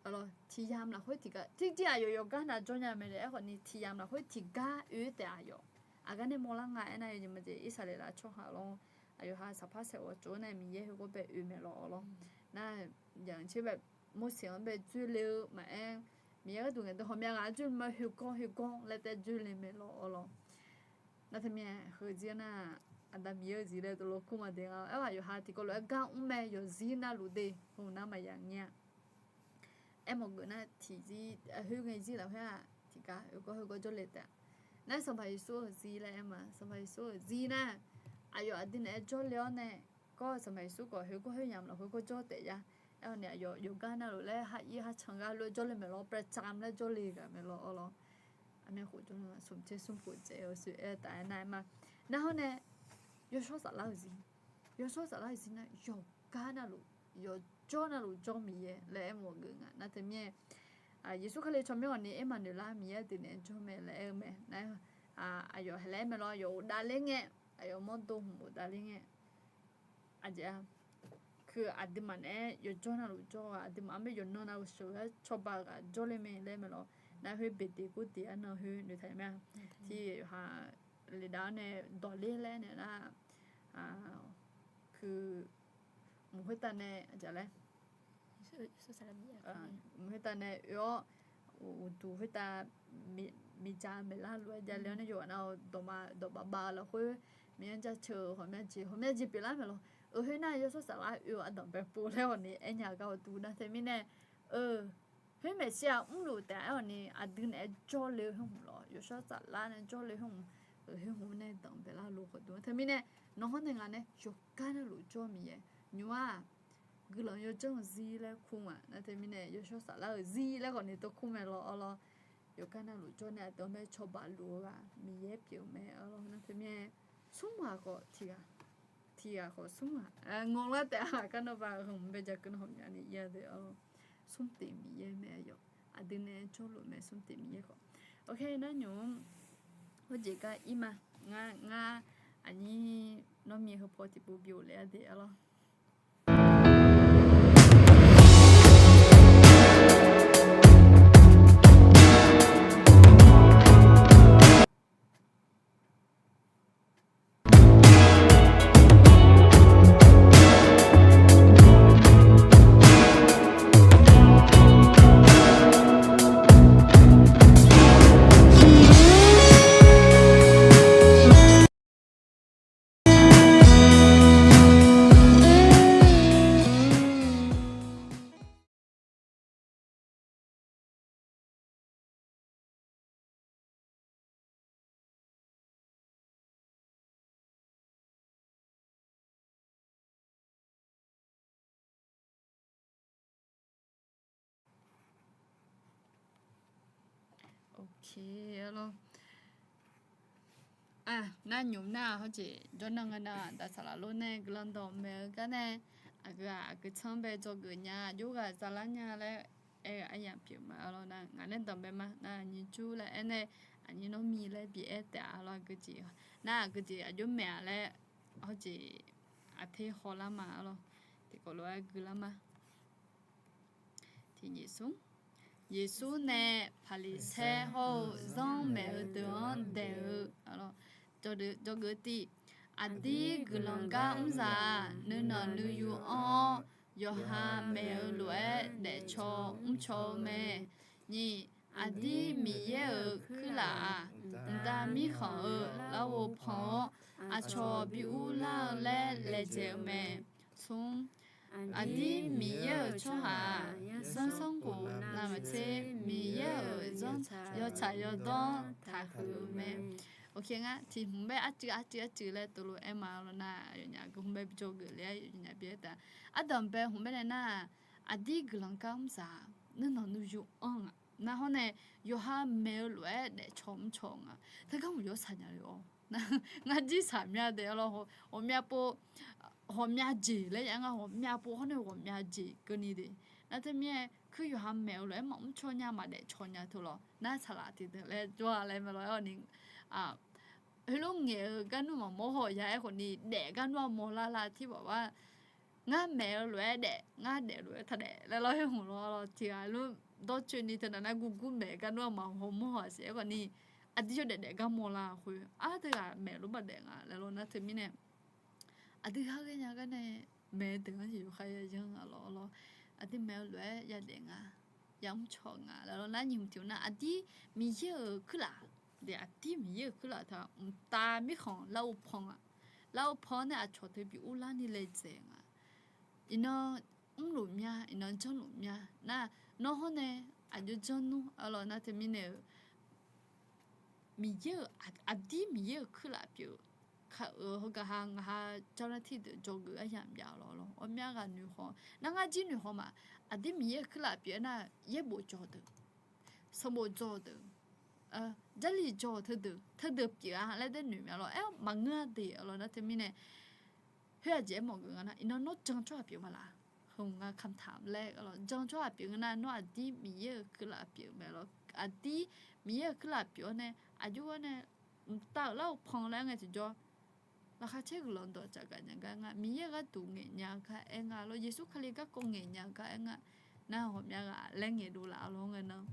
Tiq yamq lafkhoer tiqgar, tiqjeq aqyawf yawqgar nav jawr nya mae de, aerkhawf ni tiq yamq lafkhoer tiqgar oe taef aqyawf. Aqgar nae mawrlar nga aernar, yawjeq maqjeq Irsaqleqlav tsawrhaq lawr, aqyawf ha saqpar saeq ghawqtsov nae Miqyaer heugar bae oe mae lawr, awr lawr. Nar, yaqcer bae Morseq-anr bae dzoerle-eu maqaer, Miqyaer gharduq ngaeqdui hawqmya ghaq-anr dzoerle ma, hoeqgawr hoeqgawr laer taef dzoerle mae lawr, awr lawr. Nar teumirnae heuzir nar, Aqda Miqyaer-eu zir laer dovlof kur ma de nga. Aer-aq, yawqha tiqkawv lof-aer gar mr mae, yawqzir navluf de, heunar maqya ngir-a. Aermawf geuf nar tiqzir, khoerngae zir lafkhoer-aq tiqgar oekawr khoergawr jawrle taef-a. Nar Sanqpaq Yeqsur-euq zir laer aer ma, Sanqpaq Yeqsur-euq zir nar, aqyawf aqdui naeq-aer jawrle-awr nae, gawr-eu Sanqpaq Yeqsur khawf khoergawr khoeryamq lafkhoer gawr jawr taef ya. Aerkhawf ni aqyawf yawqgar navluf laer har ir har can gar lof-aer jawrle maeq lawr, ประจำ laer jawrle ghaq maeq lawr-awr lawr. Armyanr khof jawr smq tser smr khof dzaeq-eu soeq aer taf-aer nar aer ma. Nar hawr nae yawshawr saflar-euq zir, yawshawr saflar-euq zir nar yawqgar navluf, yawqjawr navluf jawr Miqyaer laer aermawf geuf nga. Nar teumirnae Yeqsur Kali tsawrmyanr ghawqni aer maqnoeq lar, Miqyaer aqdui naeq-aer jawr mae laer aer-eu mae. Nar aqyawf haeq laer aer mae lawr, aqyawf ghofdav ler ngae, aqyawf mawrdo hmq ghofdav ler ngae, aqjeq-a, keu aqduimaf naeq-aer yawqjawr navluf jawr-eu ghaq, aqduimaf-anr bae yawqnan navluf sheuqghae cawba ghaq jawrle mae laer mae lawr. Nar khoer beqdeq gurdeq arnan khoer noeqtaq mae-a. Tiq yawqha ledav-awr nae dawqler laer naeq nar, keu mq khoertav nae aqjeq laer mq khoertav nae oe-awr, uqduq khoertav miqdzaq maeqlar lof-aer javle-awr nae yawqghaq nav-eu dawqma dawqbav bav-eu lafkhoer, miqyaer jaceuq-eu ghawqmya jeq ghawqmya jeq pyeuflar maeq lawr. Oe khoernar yawshawr saflar oe-eu ardanqbae pov laer ghawqni aernya gar-awr dur nar teumirnae, khoer maeqshi-aq mrluf taef-aer ghawqni aqdui naeq-aer jawrle-eu khoer hmq lawr, yawshawr saflar nae jawrle-eu khoer hmq, khoer hmq nae danqbae lar lof khawf dur teumirnae, nawq hawr nae ngaq nae yawqgar navluf jawr Miqyaer nymr-aq, guiqlanq yawdzanr-eu zir laer kur ma. Nar teumirnae yawshawr saflar-euq zir laer ghawqni tov kur mae lawr-awr lawr. Yawqgar navluf jawr nae aqdui-anr bae cawba luf-eu ghaq Miqyaer pyeuf-eu mae-awr lawr. Nar teumirnae smr ghaq khawf tiq ghaq, tiq ghaq khawf smr ghaq ngeur lar taef-a. Gar nawr ba hmq bae ja keuv nar ghawqmyani ir-a de-awr lawr. Smr teq Miqyaer mae aqyawf, aqdui nae jawrluf mae smr teq Miqyaer khawf. Oke, nar nymq-anr hawjeq gar ir ma. Ngar, ngar aqnyir nawr mi heu paw tiqpov bi ghofle-a de-awr lawr. Oke, arlawr. Nar nymq nar hawjeq jawrnan nga nar, daqsaqlaq lor nae guiqlanq dawqmaeq-eu gar nae, aqgeu-aq aqgeu tsanr bae dzawgeuf nya, jawrghaq zalar nya laer aer-eu aryamq pyeuf ma-awr lawr nar, ngaq nae danqbae ma nar, aqnyir jur laer aer nae, aqnyir nawr mi laer bi aer taef-a lawr, aqgeu jeq nar aqgeu jeq aqjox maeq-a laer, hawjeq aqter hawlar ma-awr lawr, tiqkawv lof-aer guilar ma. Tiq nyiq smr. Yeqsur nae Paqliqsaer hawr-eu zanr maeq-eu deuq-anr daeq-eu, jawrgeuf tiv. Aqdir guiqlanq gar mrzaq-aq, nuinanq nuiyu anr-awr, yawqha maeq-eu lof-aer daefcaw mrcaw-eu mae. Nyiq, aqdir Miqyaer-euq kuirlaf-aq, mqtav mirkhanq-eu larghov pan-awr, aqcawq bi urlar-eu laer laejae-eu mae. Smr, aqdir Miqyaer-euq tsawrhaq-aq, zanrsanrkhof navmaqtser Miqyaer-euq zanr yawtsaq yawdawr taqhuiq-eu mae. Oke, ngar tiq hmq bae arcuiv arcuiv arcuiv laer tov lof-aer ma-awr lawr nar, aqyawfnyaf gui hmq bae bi dzawgeuf le-aer aqyawfnyaf bi aer taef-a. Ardanqbae hmq bae nae nar-aq, aqdir guiqlanq gar mrzaq-aq, nuinanq nuiyu anr-aq, nar hawr nae yawqha maeq-eu lof-aer daefcaw mrcaw nga. Teugar mq yawr saqnya le-awr, ngar jir saqmya daef-awr lawr, ghawqmya pov, ghawqmya jeq laer ya nga, ghawqmya pov hawr nae ghawqmya jeq keuvni de. Nar teumirnae kuir yawqha maeq-eu lof-aer maqmr caw nya maqdaef caw nya teu lawr nar, saqlaq tiqdeuq laer jawr-a laer mae lawr-awr ni, heulof ngaeq-eu garnmr maqmawr haw ya aerkhawf ni daef garnmr armawr lar lar tir baq-a. Ngar maeq-eu lof-aer daef, ngar daef lof-aer taqdaef laer lawr, khoer hmq lawr lawr tiq ghaq lor dawrcoeni teu naq nar gurgur maeq garnmr armawr hawmawr haw siq aerkhawf ni, aqdui yawdaef daef garmawr lar khoer, ar teughaq maeq lof baqdaef nga laer lawr nar teumirnae, aqdui ghar ghae nya gar nae maeq-eu deuq-anr yawkhav yayanr nga lawr lawr, aqdui maeq-eu lof-aer yadaef nga, yamr caw nga laer lawr nar, nyiq hmq tiq nar aqdir Miqyaer-euq kuirlaf, daef aqdir Miqyaer-euq kuirlaf taq mqtav mirkhanq larghov pan-aq, lar-eu paw-awr nae aqcawq teu bi urlar ni laedzae nga. Iqnan mrluf mya, iqnan janrluf mya nar, nawr hawr nae aqjox janr nmr arlawq nar teumirnae-euq Miqyaer-euq aqdir Miqyaer-euq kuirlaf pyeuf-eu ka-eu heugar ha ngaq ha เจ้าหน้าที่ deuq dzawgeuf aryamq jav lawq lawr. Ghawqmya ghaq noeqhaw nar ngar jir noeqhaw ma. Aqdir Miqyaer-euq kuirlaf pyeuf-eu nar, yaerbof dzaw deuq, sanqbof dzaw deuq, jarlif dzaw teudeuq teudeuq pyeuf-a laer daer noeq mya lawr. Aer maqngeur-a de lawr nar teumirnae khoer aqjeq aermawf geuf nga nar, iqnan nawr jan tsawrhaq pyeuf ma laf? Heu nga คำถามแรก lawr. Jan tsawrhaq pyeuf ngeur nar, nawr aqdir Miqyaer-euq kuirlaf pyeuf mae lawr. Aqdir Miqyaer-euq kuirlaf pyeuf-awr nae aqjox-awr nae mqtav-euq lar-eu pan laer aer ngae tiqjawr, laqkhaq caer guiqlanq dawq tsafgaq nya gar nga. Miqyaer-euq gharduq ngaeqnya gar aer nga lawr. Yeqsur Kali garkawv ngaeqnya gar aer nga. Nar ghawqmya ghaq laer ngaeqdov laf lawr ngae nar,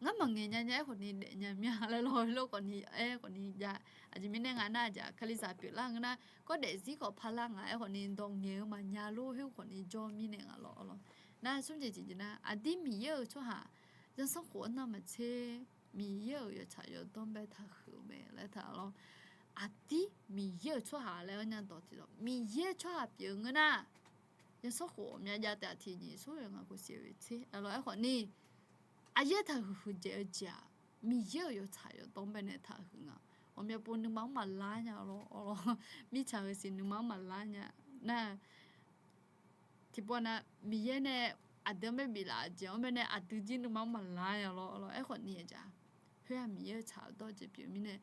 ngar maqngaeq nya nya aerkhawf ni daef nya mya laer lawr. Lof khawf ni aer khawf ni jav. Aqjeq mirnae nga nar, aqjeq Kalizaq pyeuflar ngeur nar, kawr daefzir khawf parlar nga aerkhawf ni dawq ngaeq-eu maqnya lor khoer khawf ni jawr mirnae nga lawr lawr. Nar smr jeq tiqjeq nar, aqdir Miqyaer-euq tsawrhaq zanrsanrkhof-anr navmaqtser Miqyaer-euq yawtsaq yawdawr bae taqhuiq-eu mae laer taq lawr. Aqdir Miqyaer-euq tsawrhaq laer-anr nya dawq tiqdawq, Miqyaer tsawrhaq pyeuf-eu ngeur nar, zanrsanrkhof ghawqmya jav taef-a tiqnyiq smr-eu ngaq khofsiq-eu tser lawr aerkhawf ni, aqyaer taqhuiq huiqdzaeq-eu jeq-aq, Miqyaer-euq yawtsaq yawdawr bae nae taqhuiq nga. Ghawqmya pov nuima-anr maqlar nya lawr lawr. Mirtsaq heusiq nuima-anr maqlar nya nar, tiqpov nav Miqyaer nae aqdui-anr bae biflaf-eu jeq-anr bae nae aqdui jir nuima-anr maqlar nya lawr lawr. Aerkhawf ni aqjeq, khoer-aq Miqyaer-euq tsaq-eu dawr jeq pyeuf mirnae,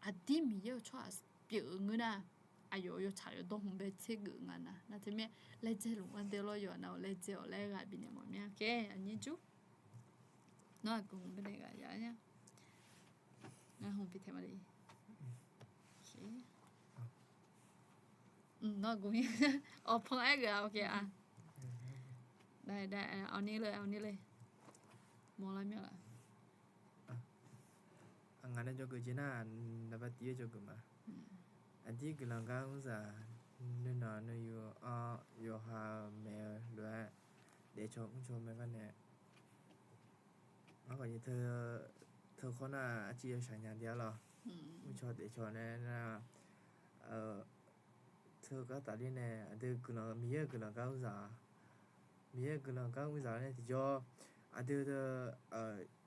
aqdir Miqyaer-euq tsawrhaq pyeuf-eu ngeur nar, aqyawf-euq yawtsaq yawdawr hmq bae tsergeuf nga nar. Nar teumirnae laedzae luf nga de lawr, yawqha nav-euq laedzae-awq laer ghaq bifnaeq mawf mir-a. Aqnyir jur, nawr aqgeu hmq bae nae ghaq ya nya. Ngar hmq bitaeq ma le. Nawr aqgeu mir, awq pan aer geuf-a. Awq ni le, awq ni le. Mawrlar mir-a. Ngaq nae dzawgeuf jeq nar, naqba tiq-aer dzawgeuf ma. Aqdir guiqlanq gar mr zaq, nuinanq nuiyu-anr yawqha maeq-eu lof-aer daefcaw mrcaw mae gar nae, ngar khawf ni teu khawr nar arciv yawshaq nya de-ar lawr. Mrcaw daefcaw nae nar, teu gar tafler nae aqdui guiqlanq, Miqyaer-euq guiqlanq gar mr zaq, Miqyaer-euq guiqlanq gar mr zaq nae tiqjawr, aqdui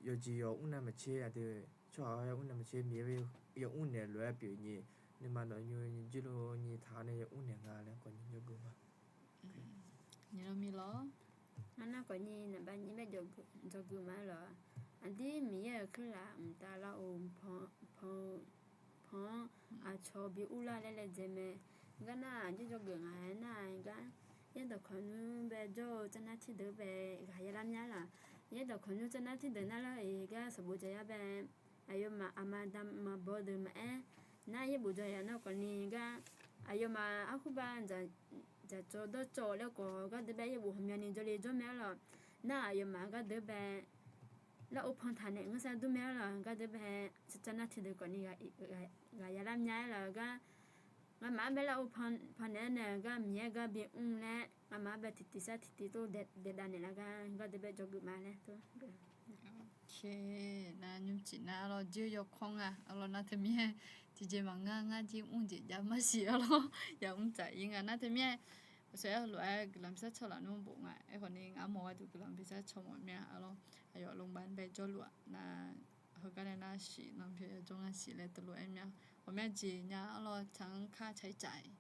yawqjeq yawmr navmaqtser, aqdui tsawrhaq yawmr navmaqtser Miqyaer yawmr naeq lof-aer pyeuf nyi, nuima nawq nymr nyi jirluf nyi taq nae yawmr naeq nga laer khawf ni dzawgeuf ma. Nyiqlanq mirlawr, ngar nar khawf ni naqba nyir bae dzawgeuf ma lawr. Aqdir Miqyaer-euq kuirlaf mqtav lar-eu pan-eu pan-anr aqcawq bi urlar laer laedzae mae. Gar nar aqjox dzawgeuf ngaq-aer nar-a gar, yaerdawq kawqnymr bae jawr-eu เจ้าหน้าที่ deuq bae ghaq yalar mya laq. Yaerdawq kawqnymr เจ้าหน้าที่ deuq nar lar-iq gar sanqbof dzaq yar bae, aqyawfmaf aqma dam maqbaw deuq maqaer, nar yaerbof dzaq yaq nar khawf ni gar, aqyawfmaf arkhur ba dzaqcawv dawrcawv laer khawf gar deuq bae yaerbof ghawqmyani jawrle jawr mae-ar lawq. Nar aqyawfmaf gar deuq bae lar-eu pan taq naeq ngeur sar dur mae-ar lawq. Gar deuq bae เจ้าหน้าที่ deuq khawf ni ghaq yalar mya-aer lawq gar, ngamaf-anr bae lar-eu pan naeq-aer nae gar Miqyaer gar bi mr laer ngamaf-anr bae tiqtiq sar tiqtiq tov daeqdav naeq lar gar, gar deuq bae dzawgeuf ma laer tov. Nar nymrcif nar lawr jir-eu yawkawr nga lawr nar teumirnae, tiqjeq maqngeur ngar jir mr jeq jav marsiq-ar lawr, yamr tsaf-ir nga nar teumirnae, aqsaq-aer heulof-aer guiqlanq bi sar caw laf nmr bof nga. Aerkhawf ni ngar mawq gharduq guiqlanq bi sar caw mawf mya-ar lawr. Aqyawf lmqbav bae jawrluf-aq nar, heugar nae nar siq nan pyaeq yajawr ngar siq laer teulof-aer mya. Ghawqmya jeq nya-ar lawr, tsaq-anr kar tsaq-ir tsaf-iq.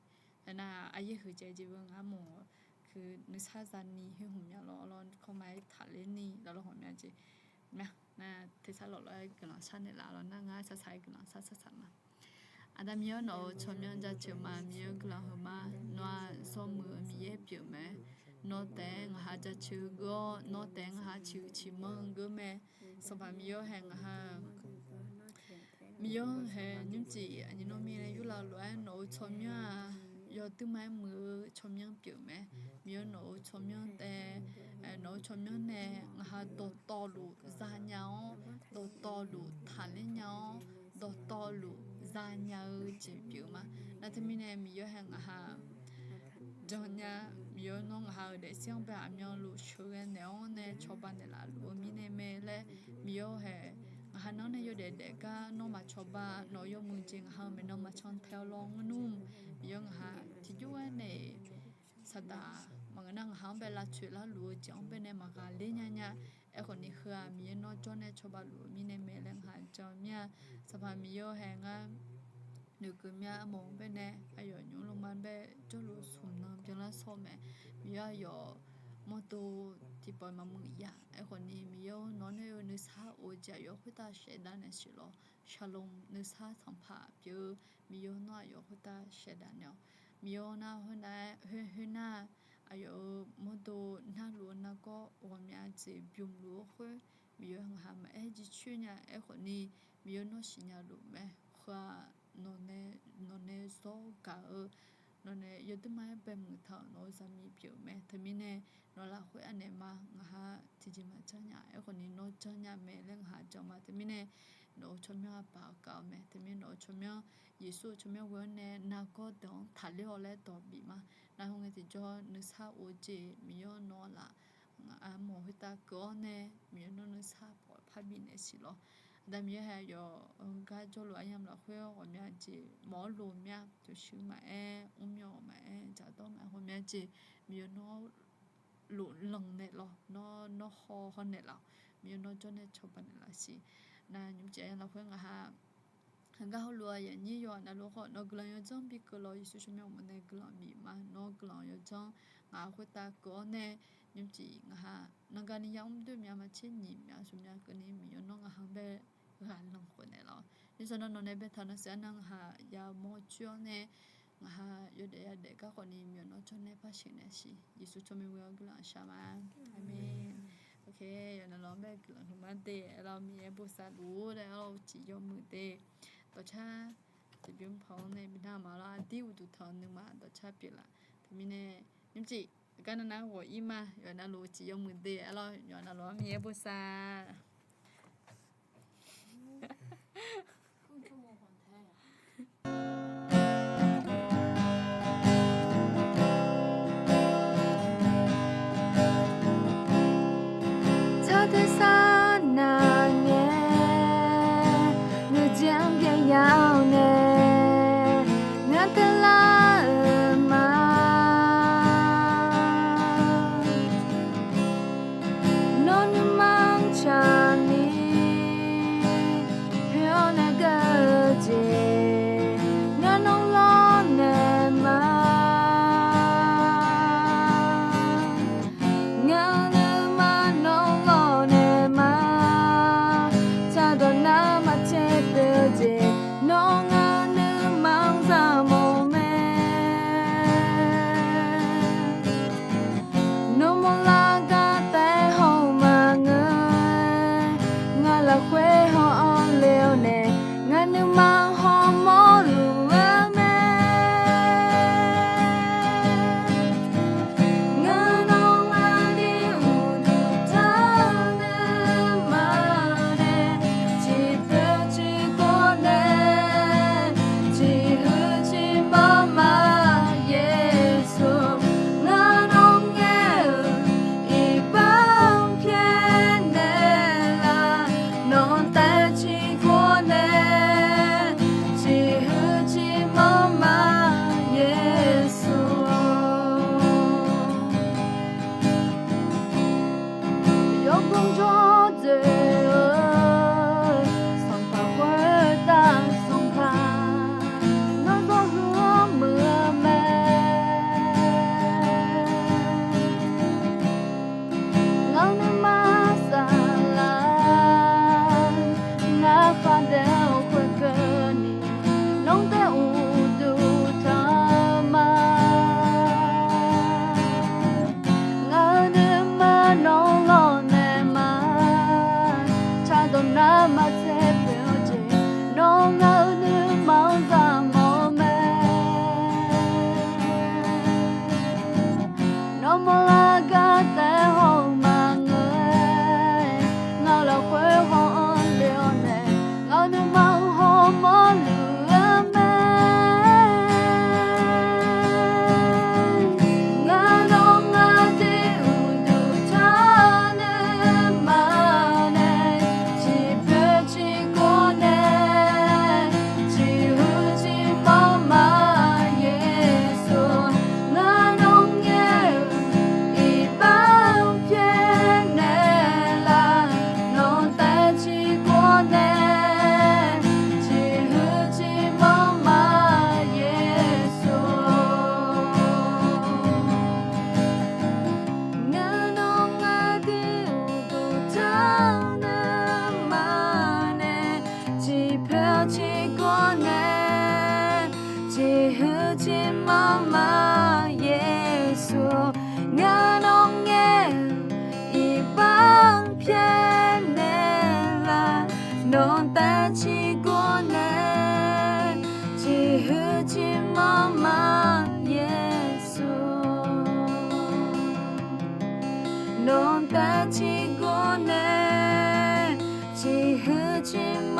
Aernar aqyaer huiq caev jeq beu ngar mawq-awq. Keu nuisar zani khoer hmq mya lawr lawr, kawrma-aer taqler ni lawr lawr ghawqmya jeq mya. Nar tersar lawq lawr-aer guiqlanq sharnaeq laf lawr nar ngar saqsaq-aer guiqlanq sar saqsaq ma. Aqda Miqyaer-or, nawq-euq tsawrmyanr jaceuq ma. Miqyaer-or, guiqlanq heu ma. Nawr-aq zawmuiq-eu Miqyaer pyeuf mae. Nawr taef-aer ngaq ha jaceuq geur-awr, nawr taef-aer ngaq ha ciqhuiq ciqmanr geur mae. Sanqpaq Miqyaer-or, hae ngaq ha Miqyaer-or, hae nymrcif aqnyir nawr mirnae yurlaf lof-aer nawq-euq tsawrmyanr-aq, yawduirma-aer muiq-eu tsawrmyanr pyeuf mae. Miqyaer-or, nawq-euq tsawrmyanr taef, nawq-euq tsawrmyanr nae ngaq ha dawqtawvluf zanya-awr, dawqtawvluf taqler nya-awr, dawqtawvluf zanya-eu jeq pyeuf ma. Nar teumirnae Miqyaer-or, hae ngaq ha jannya. Miqyaer-or, nawr ngaq ha-euq daefzir-anr bae aqmyanluf sheuqghae naeq-awr nae cawba naeqlaf luf-eu mirnae mae laer, Miqyaer-or, hae Ngaqha nanr nae yawdaef daefgar nawr maqcawba, nawq-eu yawmuiq jeq ngaqha-eu maeqnan maqcan tae-awr lawr ngeur nmr. Miqyaer ngaqha tiqjawr-aer nae saqdaq maqngeur nar ngaqha-anr bae lavtsoeq larluf-eu jeq-anr baenae maqghaqler nya nya. Aerkhawf ni heu-aq Miqyaer nawr jawr nae cawba luf-eu mirnae mae laer ngaqha jan mir-a. Sanqpaq Miqyaer-or hae ngar noeqkeuv mir-a. Armawf-anr baenae aqyawf nymr lmqma bae jawrluf smq nan byanlar shawr-eu mae. Miqyaer aqyawf mawrdo tiqpawf maqmuiq yaf. Aerkhawf ni Miqyaer-or nawr nae-eu nuisar of-eu jeq aqyawf khoertav shaevdav naeq siq lawr. Shalom nuisar sanqpaq pyeuf-eu Miqyaer nawr aqyawf khoertav shaevdav naeq-awq. Miqyaer nar khoernar-aer khoernar aqyawf-euq mawrdo narluf-eu nargawr ghawqmya jeq bymq luf-eu khoer Miqyaer ngaqha maqaer jircoer nya. Aerkhawf ni Miqyaer nawr siqnya luf mae. Heu-aq nawqnae zawr gaq-eu nawqnae yawduirma-aer baemuiq taq-euq nawq-eu zaqmiq pyeuf-eu mae. Teumirnae nawq lafkhoer anaeq ma ngaqha tiqjeq maqjanr nya. Aerkhawf ni nawr janrnya mae laer ngaqha jan ma. Teumirnae nawq-eu tsawrmyanr-aq baq-eu kaf-eu mae. Teumirnae nawq-eu tsawrmyanr Yeqsur-eu tsawrmyanr ghoe-awr nae nargawr deuq-anr taqler-awr laer dawq bif ma. Nar hawr ngae tiqjawr nuisar of-eu jeq Miqyaer nawr laf armawf khoertav keuv-awr nae Miqyaer nawr nuisar pawf parbif naeq siq lawr. Aqda Miqyaer hae aqyawf-eu gar jawrluf aryamq lafkhoer ghawqmya jeq mawf-awr loq mir-a. Toeqshuir maqaer, mrmyawq maqaer, dzaqdawr maqaer, ghawqmya jeq Miqyaer nawr loflanq naeq lawr, nawr, nawr haw haw naeq laf-awq. Miqyaer nawr jawr nae cawba naeq laf siq. Nar nymrcif aqyawf lafkhoer ngaqha heugar hawluf-aq yaqnyir yawqha navluf khawf nawr guiqlanq yawdzanr bikeuv lawr. Yeqsur tsawrmyanr uqmov nae guiqlanq bif ma. Nawr guiqlanq yawdzanr ngaq khoertav keuv-awr nae nymrcif ngaqha nanqgani yamr doer mya maqtser nyiq mya smq mya keuvni Miqyaer nawr ngaqha-anr bae ghaq lanq khof naeq laf-awq. Nymrsanq nawr nawqnae baetaq nan siq arnan ngaqha yamawr coer-awr nae ngaqha yawdaef yadaef garkawv ni Miqyaer nawr jawr nae par sheuq naeq siq. Yeqsur tsawrmyanr ghoe-awr guiqlanq shar ma. Aqmeq. Yawqnan lawr-anr bae guiqlanq huiqma de aer lawr Miqyaer bosav luf-ur laer aer lawr uqcif yawmuiq de. Dawqcar tiqbymr paw-anr nae bi nar ma lawr aqdir uqduq tanq-eu nuima dawqcar pyeuflaf. Teumirnae nymrcif gar nar nar ghawq-ir ma. Yawqnan luf uqcif yawmuiq de aer lawr yawqnan luf-anr Miqyaer bosav Tsawrtuiq sar naq ngae, nuijeq-anr byaev ya-awr nae, ngar teular-euq ma. Nawr nuima-anr tsaqni, poeq-awr nae tiqgawr nae, tiqhuiq tiqmq